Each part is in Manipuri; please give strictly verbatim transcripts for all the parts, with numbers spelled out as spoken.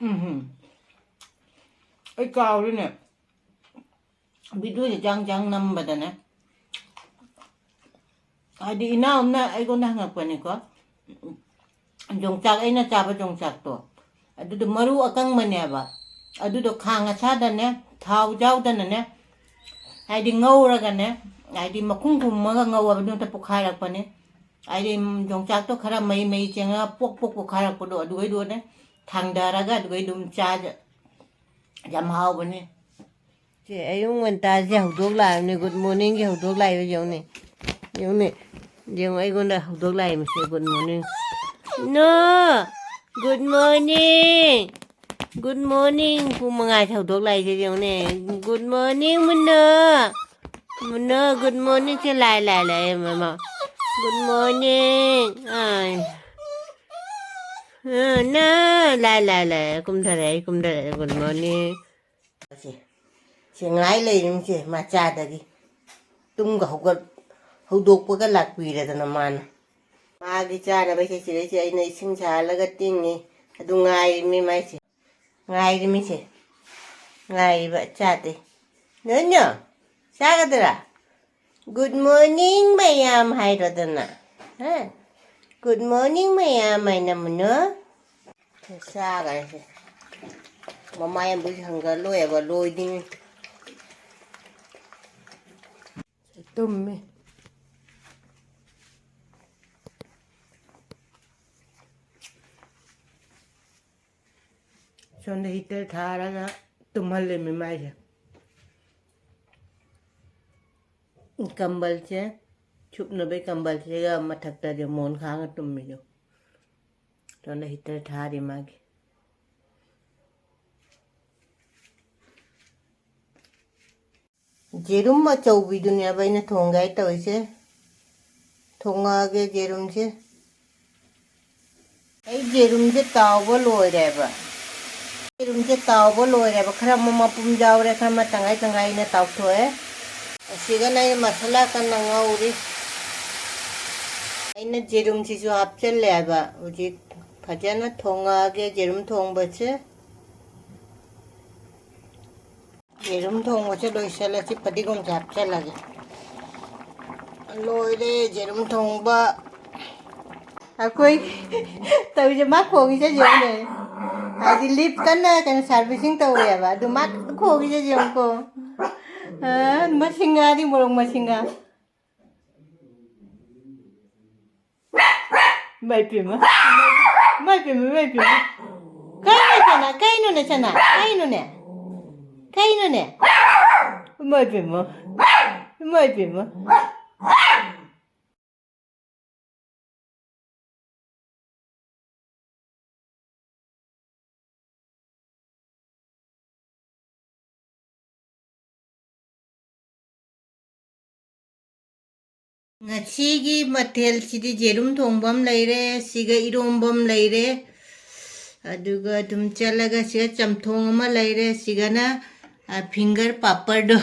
ꯎꯝ꯫ ꯑꯩ ꯀꯥꯎꯔꯤꯅꯦ꯫ ꯚꯤꯗꯤꯑꯣꯁꯦ ꯖꯥꯡ ꯖꯥꯡ ꯅꯝꯕꯗꯅꯦ꯫ ꯍꯥꯏꯗꯤ ꯏꯅꯥꯎꯅ ꯑꯩꯉꯣꯟꯗ ꯍꯪꯉꯛꯄꯅꯤꯀꯣ꯫ ꯌꯣꯡꯆꯥꯛ, ꯑꯩꯅ ꯆꯥꯕ ꯌꯣꯡꯆꯥꯛꯇꯣ꯫ ꯑꯗꯨꯗꯣ ꯃꯔꯨ ꯑꯀꯪꯕꯅꯦꯕ꯫ ꯑꯗꯨꯗꯣ ꯈꯥꯡ ꯑꯁꯥꯗꯅꯦ, ꯊꯥꯎ ꯌꯥꯎꯗꯅꯅꯦ꯫ ꯍꯥꯏꯗꯤ ꯉꯧꯔꯒꯅꯦ꯫ ꯍꯥꯏꯗꯤ ꯃꯈꯨꯝ ꯈꯨꯝꯃꯒ ꯉꯧꯔꯕ ꯃꯇꯨꯡꯗ ꯄꯣꯈꯥꯏꯔꯛꯄꯅꯦ꯫ ꯍꯥꯏꯗꯤ ꯌꯣꯡꯆꯥꯛꯇꯣ ꯈꯔ ꯃꯩ ꯃꯩ ꯆꯦꯡꯉꯒ ꯄꯣꯛ ꯄꯣꯛ ꯄꯣꯈꯥꯏꯔꯛꯄꯗꯣ ꯑꯗꯨꯒꯩꯗꯨꯅꯦ꯫ ꯊꯥꯡꯗꯔꯒ ꯑꯗꯨꯒꯩꯗꯨꯝ ꯆꯥꯖ-, ꯌꯥꯝ ꯍꯥꯎꯕꯅꯦ꯫ ꯁꯦ, ꯑꯌꯨꯛ ꯉꯟꯇꯥꯁꯦ ꯍꯧꯗꯣꯛ ꯂꯥꯛꯑꯕꯅꯦ, ꯒꯨꯗ ꯃꯣꯔꯅꯤꯡꯒꯤ ꯍꯧꯗꯣꯛ ꯂꯥꯛꯏꯕ ꯌꯦꯡꯉꯨꯅꯦ꯫ ꯌꯦꯡꯉꯨꯅꯦ꯫ ꯌꯦꯡꯉꯨ, ꯑꯩꯉꯣꯟꯗ ꯍꯧꯗꯣꯛ ꯂꯥꯛꯏ ꯃꯁꯦ, good morning. No! Good morning! Good morning! ꯄꯨꯡ ꯃꯉꯥꯁꯦ ꯍꯧꯗꯣꯛ ꯂꯥꯛꯏꯁꯦ ꯌꯦꯡꯉꯨꯅꯦ꯫ ꯒꯨꯗ ꯃꯣꯔꯅꯤꯡ, ꯃꯨꯟꯅꯣ! ꯃꯨꯟꯅꯣ, ꯒꯨꯗ ꯃꯣꯔꯅꯤꯡ! ꯁꯦ, ꯂꯥꯛꯑꯦ, ꯂꯥꯛꯑꯦ, ꯂꯥꯛꯑꯦ, ꯃꯃꯥ꯫ Good morning! ꯑꯥꯏ꯫ ꯑ, ꯅ, ꯂꯥꯛꯑꯦ, ꯂꯥꯛꯑꯦ, ꯂꯥꯛꯑꯦ꯫ ꯀꯨꯝꯊꯔꯛꯑꯦ, ꯑꯩ ꯀꯨꯝꯊꯔꯛꯑꯦ꯫ Good morning. ꯁꯦ, ꯁꯦ ꯉꯥꯏ ꯂꯩꯔꯤꯃꯤꯁꯦ ꯃꯆꯥꯗꯒꯤ꯫ ꯇꯨꯝꯒ ꯍꯧꯒꯠ-, ꯍꯧꯗꯣꯛꯄꯒ ꯂꯥꯛꯄꯤꯔꯗꯅ ꯃꯥꯅ꯫ ꯃꯥꯒꯤ ꯆꯥꯅꯕꯁꯦ ꯁꯤꯗꯩꯁꯦ ꯑꯩꯅ ꯏꯁꯤꯡ ꯁꯥꯍꯜꯂꯒ ꯇꯤꯡꯉꯤ꯫ ꯑꯗꯨ ꯉꯥꯏꯔꯤꯃꯤ ꯃꯥꯏꯁꯦ꯫ ꯉꯥꯏꯔꯤꯃꯤꯁꯦ꯫ ꯉꯥꯏꯔꯤꯕ ꯆꯥꯗꯦ꯫ ꯅꯣꯅꯣ, ꯆꯥꯒꯗ꯭ꯔꯥ? ꯒꯨꯗ ꯃꯣꯔꯅꯤꯡ ꯃꯌꯥꯝ ꯍꯥꯏꯔꯣꯗꯅ꯫ ꯍꯥ? ꯒꯨꯗ ꯃꯣꯔꯅꯤꯡ ꯃꯌꯥꯝ ꯍꯥꯏꯅ ꯃꯨꯅꯣ꯫ ꯆꯥꯈ꯭ꯔꯦ ꯁꯦ꯫ ꯃꯃꯥ ꯌꯥꯝꯕꯨꯁꯨ ꯍꯪꯒꯠ ꯂꯣꯏꯕ ꯂꯣꯏꯗꯤꯡ꯫ ꯇꯨꯝꯃꯤ꯫ ꯁꯣꯝꯗ ꯍꯤꯇꯔ ꯊꯥꯔꯒ ꯇꯨꯝꯍꯜꯂꯦꯃꯤ ꯃꯥꯏꯁꯦ꯫ ꯀꯝꯕꯜꯁꯦ, ꯁꯨꯞꯅꯕꯩ ꯀꯝꯕꯜꯁꯤꯒ ꯃꯊꯛꯇꯁꯦ ꯃꯣꯟ ꯈꯥꯡꯉ ꯇꯨꯝꯃꯤꯗꯣ꯫ ꯁꯣꯝꯗ ꯍꯤꯇꯔ ꯊꯥꯔꯤ ꯃꯥꯒꯤ꯫ ꯌꯦꯔꯨꯝ ꯑꯆꯧꯕꯤꯗꯨꯅꯦꯕ ꯑꯩꯅ ꯊꯣꯡꯒꯦ ꯍꯥꯏ ꯇꯧꯔꯤꯁꯦ꯫ ꯊꯣꯡꯉꯛꯑꯒꯦ ꯌꯦꯔꯨꯝꯁꯦ꯫ ꯑꯩ ꯌꯦꯔꯨꯝꯁꯦ ꯇꯥꯎꯕ ꯂꯣꯏꯔꯦꯕ꯫ ꯌꯦꯔꯨꯝꯁꯦ ꯇꯥꯎꯕ ꯂꯣꯏꯔꯦꯕ꯫ ꯈꯔ ꯑꯃ ꯃꯄꯨꯝ ꯌꯥꯎꯔꯦ, ꯈꯔ ꯑꯃ ꯇꯪꯈꯥꯏ ꯇꯪꯈꯥꯏ ꯑꯩꯅ ꯇꯥꯎꯊꯣꯛꯑꯦ꯫ ꯑꯁꯤꯒꯅ ꯑꯩ ꯃꯁꯥꯂꯥ ꯀꯟꯅ ꯉꯧꯔꯤ꯫ ꯑꯩꯅ ꯌꯦꯔꯨꯝꯁꯤꯁꯨ ꯍꯥꯞꯆꯤꯜꯂꯦꯕ꯫ ꯍꯧꯖꯤꯛ ꯐꯖꯅ ꯊꯣꯡꯉꯛꯑꯒꯦ ꯌꯦꯔꯨꯝ ꯊꯣꯡꯕꯁꯦ꯫ ꯌꯦꯔꯨꯝ ꯊꯣꯡꯕꯁꯦ ꯂꯣꯏꯁꯤꯜꯂꯁꯤ, ꯐꯗꯤꯒꯣꯝꯁꯦ ꯍꯥꯞꯆꯤꯜꯂꯒꯦ꯫ ꯂꯣꯏꯔꯦ ꯌꯦꯔꯨꯝ ꯊꯣꯡꯕ꯫ ꯑꯩꯈꯣꯏ ꯇꯧꯔꯤꯁꯦ, ꯃꯥ ꯈꯣꯡꯉꯤꯁꯦ ꯌꯦꯡꯉꯨꯅꯦ꯫ ꯍꯥꯏꯗꯤ ꯂꯤꯞ ꯀꯟꯅ ꯀꯩꯅꯣ servicing ꯇꯧꯔꯤꯑꯕ, ꯑꯗꯨ ꯃꯥ ꯈꯣꯡꯉꯤꯁꯦ ꯌꯦꯡꯉꯨꯀꯣ꯫ ꯑ, ꯃꯁꯤꯡꯒꯥꯗꯤ ꯃꯣꯔꯣꯛ ꯃꯁꯤꯡꯒꯥ꯫ ꯏꯃꯥꯏ ꯄꯦꯝꯃ꯫ ꯏꯃꯥꯏ ꯄꯦꯝꯃ, ꯏꯃꯥꯏ ꯄꯦꯝꯃ꯫ ꯀꯩꯅꯣ ꯁꯅꯥ? ꯀꯩꯅꯣꯅꯦ ꯁꯅꯥ? ꯀꯩꯅꯣꯅꯦ? ꯀꯩꯅꯣꯅꯦ? ꯏꯃꯥꯏ ꯄꯦꯝꯃ꯫ ꯏꯃꯥꯏ ꯄꯦꯝꯃ꯫ ꯉꯁꯤꯒꯤ ꯃꯊꯦꯜꯁꯤꯗꯤ ꯌꯦꯔꯨꯝ ꯊꯣꯡꯕ ꯑꯃ ꯂꯩꯔꯦ, ꯁꯤꯒ ꯏꯔꯣꯝꯕ ꯑꯃ ꯂꯩꯔꯦ, ꯑꯗꯨꯒ ꯑꯗꯨꯝ ꯆꯠꯂꯒ ꯁꯤꯒ ꯆꯝꯊꯣꯡ ꯑꯃ ꯂꯩꯔꯦ, ꯁꯤꯒꯅ, ꯑ, finger ꯄꯥꯄꯔꯗꯣ,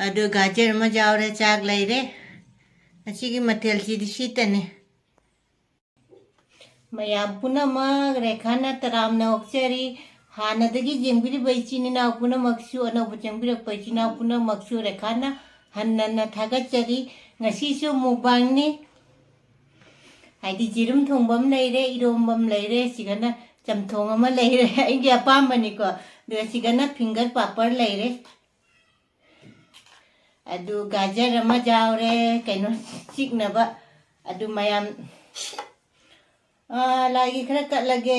ꯑꯗꯨ ꯒꯥꯖꯔ ꯑꯃ ꯌꯥꯎꯔꯦ, ꯆꯥꯛ ꯂꯩꯔꯦ꯫ ꯉꯁꯤꯒꯤ ꯃꯊꯦꯜꯁꯤꯗꯤ ꯁꯤꯇꯅꯤ꯫ ꯃꯌꯥꯝ ꯄꯨꯝꯅꯃꯛ ꯔꯦꯈꯥꯅ ꯇꯔꯥꯝꯅ ꯑꯣꯛꯆꯔꯤ꯫ ꯍꯥꯟꯅꯗꯒꯤ ꯌꯦꯡꯕꯤꯔꯤꯕ ꯏꯆꯤꯟ ꯏꯅꯥꯎ ꯄꯨꯝꯅꯃꯛꯁꯨ, ꯑꯅꯧꯕ ꯆꯪꯕꯤꯔꯛꯄ ꯏꯆꯤꯟ ꯏꯅꯥꯎ ꯄꯨꯝꯅꯃꯛꯁꯨ ꯔꯦꯈꯥꯅ ꯍꯟꯅ ꯍꯟꯅ ꯊꯥꯒꯠꯆꯔꯤ꯫ ꯉꯁꯤꯁꯨ mukbangꯅꯤ꯫ ꯍꯥꯏꯗꯤ ꯌꯦꯔꯨꯝ ꯊꯣꯡꯕ ꯑꯃ ꯂꯩꯔꯦ, ꯏꯔꯣꯝꯕ ꯑꯃ ꯂꯩꯔꯦ, ꯁꯤꯒꯅ ꯆꯝꯊꯣꯡ ꯑꯃ ꯂꯩꯔꯦ, ꯑꯩꯒꯤ ꯑꯄꯥꯝꯕꯅꯤꯀꯣ꯫ ꯑꯗꯨꯒ ꯁꯤꯒꯅ finger ꯄꯥꯄꯔ ꯂꯩꯔꯦ꯫ ꯑꯗꯨ ꯒꯥꯖꯔ ꯑꯃ ꯌꯥꯎꯔꯦ, ꯀꯩꯅꯣ ꯆꯤꯛꯅꯕ꯫ ꯑꯗꯨ ꯃꯌꯥꯝ, ꯑꯥ, ꯂꯥꯏꯒꯤ ꯈꯔ ꯀꯠꯂꯒꯦ꯫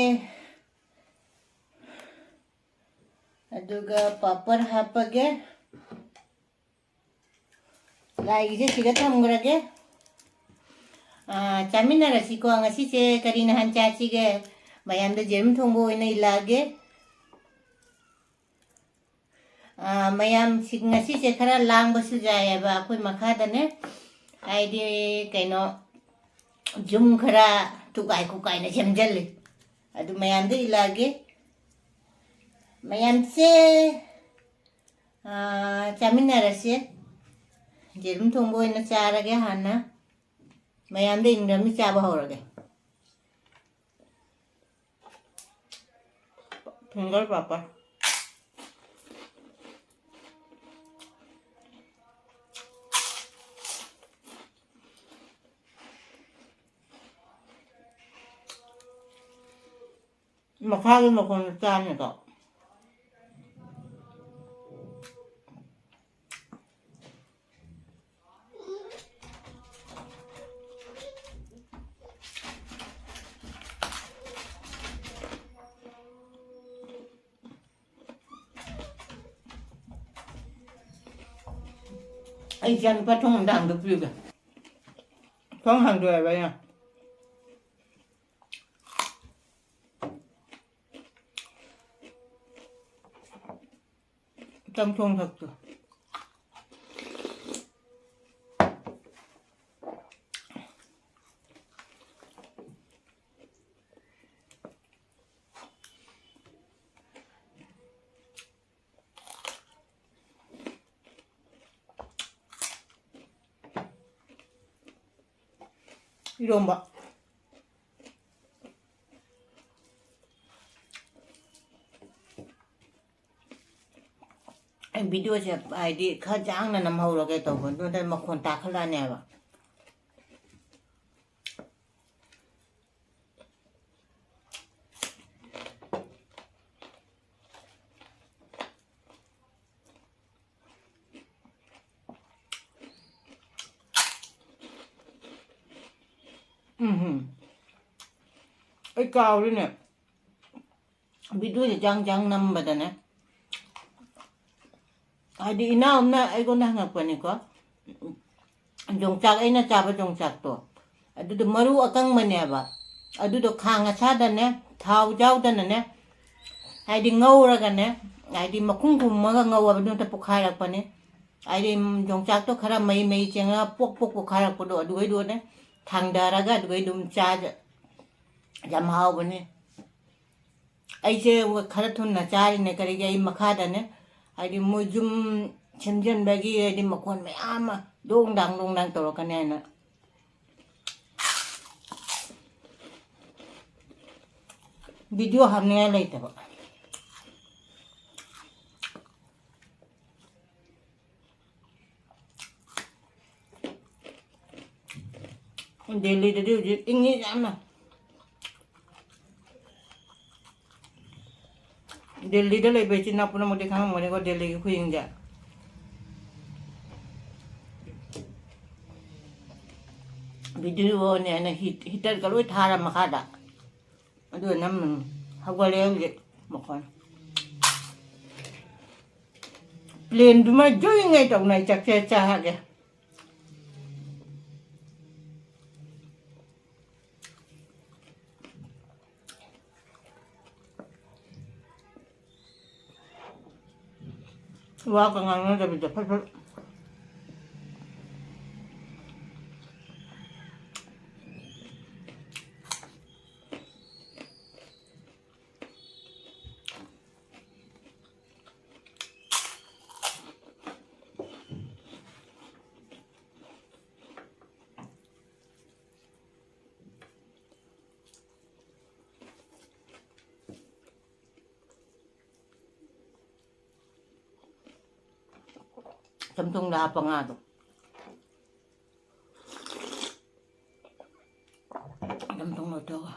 ꯑꯗꯨꯒ ꯄꯥꯄꯔ ꯍꯥꯞꯄꯒꯦ꯫ ꯂꯥꯏꯒꯤꯁꯦ ꯁꯤꯗ ꯊꯝꯈ꯭ꯔꯒꯦ꯫ ꯑꯥ, ꯆꯥꯃꯤꯟꯅꯔꯁꯤꯀꯣ꯫ ꯉꯁꯤꯁꯦ ꯀꯔꯤ ꯅꯍꯥꯟ ꯆꯥꯁꯤꯒꯦ? ꯃꯌꯥꯝꯗ ꯌꯦꯔꯨꯝ ꯊꯣꯡꯕ ꯑꯣꯏꯅ ꯏꯜꯂꯛꯑꯒꯦ꯫ ꯑꯥ, ꯃꯌꯥꯝ ꯁꯤ-, ꯉꯁꯤꯁꯦ ꯈꯔ ꯂꯥꯡꯕꯁꯨ ꯌꯥꯏꯌꯦꯕ ꯑꯩꯈꯣꯏ ꯃꯈꯥꯗꯅꯦ꯫ ꯍꯥꯏꯗꯤ ꯀꯩꯅꯣ, ꯌꯨꯝ ꯈꯔ ꯊꯨꯒꯥꯏ ꯈꯣꯀꯥꯏꯅ ꯁꯦꯝꯖꯜꯂꯤ꯫ ꯑꯗꯨ ꯃꯌꯥꯝꯗ ꯏꯜꯂꯛꯑꯒꯦ꯫ ꯃꯌꯥꯝꯁꯦ, ꯑꯥ, ꯆꯥꯃꯤꯟꯅꯔꯁꯦ꯫ ꯌꯦꯔꯨꯝ ꯊꯣꯡꯕ ꯑꯣꯏꯅ ꯆꯥꯔꯒꯦ ꯍꯥꯟꯅ꯫ ꯃꯌꯥꯝꯗ ꯏꯟꯈ꯭ꯔꯃꯤ ꯆꯥꯕ ꯍꯧꯔꯒꯦ꯫ Finger paper. ꯃꯈꯥꯒꯤ ꯃꯈꯣꯟꯗꯣ ꯇꯥꯅꯤꯀꯣ꯫ ꯑꯩ ꯏꯆꯥ ꯅꯨꯄꯥ ꯊꯣꯡ ꯑꯝꯇ ꯍꯥꯡꯗꯣꯛꯄꯤꯌꯨꯒꯦ꯫ ꯊꯣꯡ ꯍꯥꯡꯗꯣꯛꯑꯦꯕ ꯑꯩꯅ꯫ ꯆꯝꯊꯣꯡ ꯊꯛꯇꯣ꯫ ꯏꯔꯣꯝꯕ꯫ ꯑꯩ videoꯁꯦ ꯍꯥꯏꯗꯤ ꯈꯔ ꯌꯥꯡꯅ ꯅꯝꯍꯧꯔꯒꯦ ꯇꯧꯕ, ꯑꯗꯨ ꯅꯠꯇ꯭ꯔꯗꯤ ꯃꯈꯣꯟ ꯇꯥꯈꯠꯂꯛꯑꯅꯦꯕ꯫ ꯎꯝ꯫ ꯑꯩ ꯀꯥꯎꯔꯤꯅꯦ꯫ Videoꯁꯦ ꯌꯥꯡ ꯌꯥꯡ ꯅꯝꯕꯗꯅꯦ, ꯍꯥꯏꯗꯤ ꯏꯅꯥꯎ ꯑꯃꯅ ꯑꯩꯉꯣꯟꯗ ꯍꯪꯉꯛꯄꯅꯤꯀꯣ, ꯌꯣꯡꯆꯥꯛ, ꯑꯩꯅ ꯆꯥꯕ ꯌꯣꯡꯆꯥꯛꯇꯣ, ꯑꯗꯨꯗꯣ ꯃꯔꯨ ꯑꯀꯪꯕꯅꯦꯕ, ꯑꯗꯨꯗꯣ ꯈꯥꯡ ꯑꯁꯥꯗꯅꯦ, ꯊꯥꯎ ꯌꯥꯎꯗꯅꯅꯦ, ꯍꯥꯏꯗꯤ ꯉꯧꯔꯒꯅꯦ, ꯍꯥꯏꯗꯤ ꯃꯈꯨꯝ ꯈꯨꯝꯃꯒ ꯉꯧꯑꯕ, ꯑꯗꯨ ꯅꯠꯇ ꯄꯣꯛꯈꯥꯏꯔꯛꯄꯅꯦ꯫ ꯍꯥꯏꯗꯤ ꯌꯣꯡꯆꯥꯛꯇꯣ ꯈꯔ ꯃꯍꯤ ꯃꯍꯤ ꯆꯦꯡꯉꯒ ꯄꯣꯛ ꯄꯣꯛ ꯄꯣꯛꯈꯥꯏꯔꯛꯄꯗꯣ, ꯑꯗꯨꯒꯩꯗꯨꯅꯦ ꯊꯥꯡꯗꯔꯒ ꯑꯗꯨꯒꯩ ꯑꯗꯨꯝ ꯆꯥ-, ꯌꯥꯝ ꯍꯥꯎꯕꯅꯦ꯫ ꯑꯩꯁꯦ ꯈꯔ ꯊꯨꯅ ꯆꯥꯔꯤꯅꯦ, ꯀꯔꯤꯒꯤ ꯑꯩ ꯃꯈꯥꯗꯅꯦ, ꯍꯥꯏꯗꯤ ꯃꯣꯏ ꯌꯨꯝ ꯁꯦꯝꯖꯤꯟꯕꯒꯤ ꯍꯥꯏꯗꯤ ꯃꯈꯣꯟ ꯃꯌꯥꯝ ꯑꯃ ꯗꯣꯡ ꯗꯥꯡ ꯗꯣꯡ ꯗꯥꯡ ꯇꯧꯔꯛꯀꯅꯤ ꯍꯥꯏꯅ꯫ Video ꯍꯥꯞꯅꯤꯡꯉꯥꯏ ꯂꯩꯇꯕ꯫ ꯗꯦꯜꯂꯤꯗꯗꯤ ꯍꯧꯖꯤꯛ ꯏꯪꯉꯤ ꯌꯥꯝꯅ꯫ ꯗꯦꯜꯂꯤꯗ ꯂꯩꯕ ꯏꯆꯤꯟ ꯏꯅꯥꯎ ꯄꯨꯝꯅꯃꯛꯇꯤ ꯈꯪꯉꯝꯒꯅꯤꯀꯣ, ꯗꯦꯜꯂꯤꯒꯤ ꯈꯨꯌꯦꯡꯁꯦ꯫ ꯚꯤꯗꯤꯑꯣꯅꯦꯅ ꯍꯤꯠ-, ꯍꯤꯇꯔꯒ ꯂꯣꯏ ꯊꯥꯔ ꯃꯈꯥꯗ꯫ ꯑꯗꯨꯒ ꯅꯝꯃꯤꯅꯤ꯫ ꯍꯧꯒꯠꯂꯦ ꯍꯧꯖꯤꯛ ꯃꯈꯣꯟ꯫ ꯄ꯭ꯂꯦꯟꯗꯨꯃ ꯖꯨꯏꯉꯩ ꯇꯧꯅ ꯑꯩ ꯆꯥꯛꯁꯦ ꯆꯥꯒꯦ꯫ ꯋꯥꯒ ꯉꯥꯡꯅꯗꯕꯤꯗ ꯐꯠ ꯐꯠ꯫ ꯆꯝꯊꯣꯡꯗ ꯍꯥꯞꯄ ꯉꯥꯗꯣ꯫ ꯆꯝꯊꯣꯡ ꯂꯣꯏꯊꯣꯛꯑꯒ꯫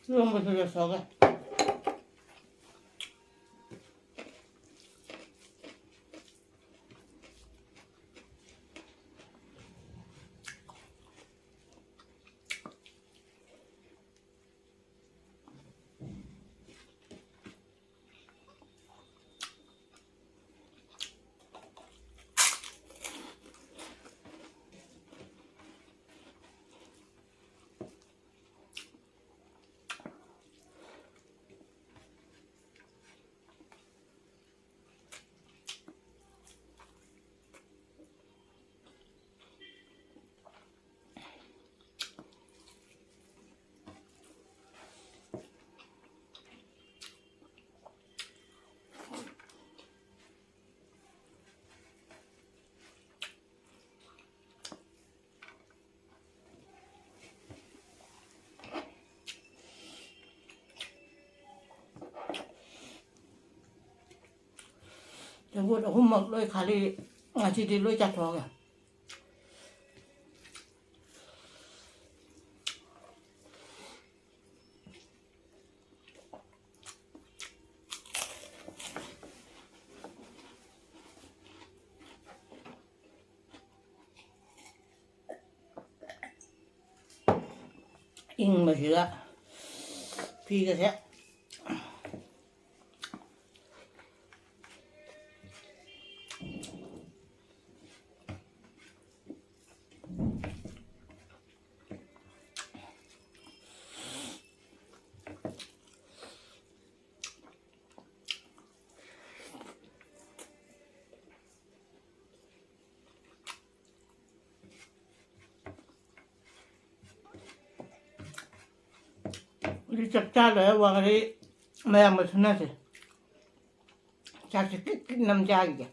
ꯏꯔꯣꯝꯕꯁꯨ ꯂꯣꯏꯁꯤꯜꯂꯒꯦ꯫ ꯃꯈꯨꯠ ꯑꯍꯨꯝꯃꯛ ꯂꯣꯏ ꯈꯥꯂꯤ, ꯉꯁꯤꯗꯤ ꯂꯣꯏ ꯆꯥꯊꯣꯛꯑꯒꯦ꯫ ꯏꯪꯕꯁꯤꯒ ꯐꯤꯒꯁꯦ꯫ ꯍꯧꯖꯤꯛ ꯆꯥꯛ ꯆꯥ ꯂꯣꯏꯔ ꯋꯥꯔꯤ ꯃꯌꯥꯝꯒ ꯁꯨꯅꯁꯦ꯫ ꯆꯥꯛꯁꯦ ꯀꯤꯠ ꯀꯤꯠ ꯅꯝ ꯆꯥꯈꯤꯒꯦ꯫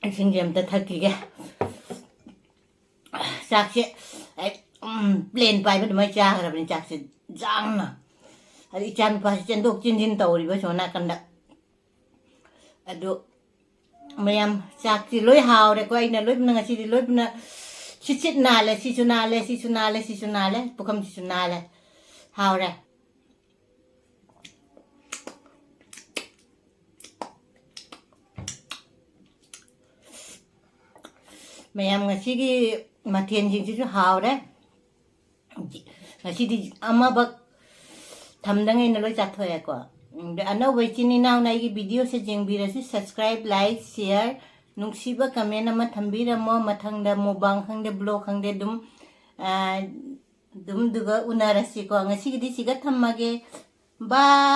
ꯏꯁꯤꯡꯁꯦ ꯑꯝꯇ ꯊꯛꯈꯤꯒꯦ꯫ ꯆꯥꯛꯁꯦ ꯍꯦꯛ, ꯎꯝ, ꯄ꯭ꯂꯦꯟ ꯄꯥꯏꯕ ꯑꯗꯨꯃꯥꯏꯅ ꯆꯥꯈ꯭ꯔꯕꯅꯤ ꯆꯥꯛꯁꯦ ꯌꯥꯡꯅ꯫ ꯑꯗꯨ ꯏꯆꯥ ꯅꯨꯄꯥꯁꯤ ꯆꯦꯟꯊꯣꯛ ꯆꯦꯟꯁꯤꯟ ꯇꯧꯔꯤꯕ ꯁꯣꯝ ꯅꯥꯀꯟꯗ꯫ ꯑꯗꯨ ꯃꯌꯥꯝ ꯆꯥꯛꯁꯤ ꯂꯣꯏ ꯍꯥꯎꯔꯦꯀꯣ꯫ ꯑꯩꯅ ꯂꯣꯏ ꯄꯨꯝꯅ ꯉꯁꯤꯗꯤ ꯂꯣꯏ ꯄꯨꯝꯅ ꯁꯤꯠ ꯁꯤꯠ ꯅꯥꯜꯂꯦ, ꯁꯤꯁꯨ ꯅꯥꯜꯂꯦ, ꯁꯤꯁꯨ ꯅꯥꯜꯂꯦ, ꯁꯤꯁꯨ ꯅꯥꯜꯂꯦ, ꯄꯨꯈꯝꯁꯤꯁꯨ ꯅꯥꯜꯂꯦ꯫ ꯍꯥꯎꯔꯦ꯫ ꯃꯌꯥꯝ, ꯉꯁꯤꯒꯤ ꯃꯊꯦꯜꯁꯤꯡꯁꯤꯁꯨ ꯍꯥꯎꯔꯦ꯫ ꯉꯁꯤꯗꯤ ꯑꯃꯕꯛ ꯊꯝꯗꯉꯩꯅ ꯂꯣꯏ ꯆꯥꯊꯣꯛꯑꯦꯀꯣ꯫ ꯑꯗ ꯑꯅꯧꯕ ꯏꯆꯤꯟ ꯏꯅꯥꯎꯅ ꯑꯩꯒꯤ ꯚꯤꯗꯤꯑꯣꯁꯦ ꯌꯦꯡꯕꯤꯔꯁꯨ subscribe, like, share, ꯅꯨꯡꯁꯤꯕ comment ꯑꯃ ꯊꯝꯕꯤꯔꯝꯃꯣ꯫ ꯃꯊꯪꯗ mukbang ꯈꯪꯗꯦ, vlog ꯈꯪꯗꯦ, ꯑꯗꯨꯝ ꯑꯗꯨꯝꯗꯨꯒ ꯎꯅꯔꯁꯤꯀꯣ꯫ ꯉꯁꯤꯒꯤꯗꯤ ꯁꯤꯒ ꯊꯝꯃꯒꯦ꯫ Bye꯫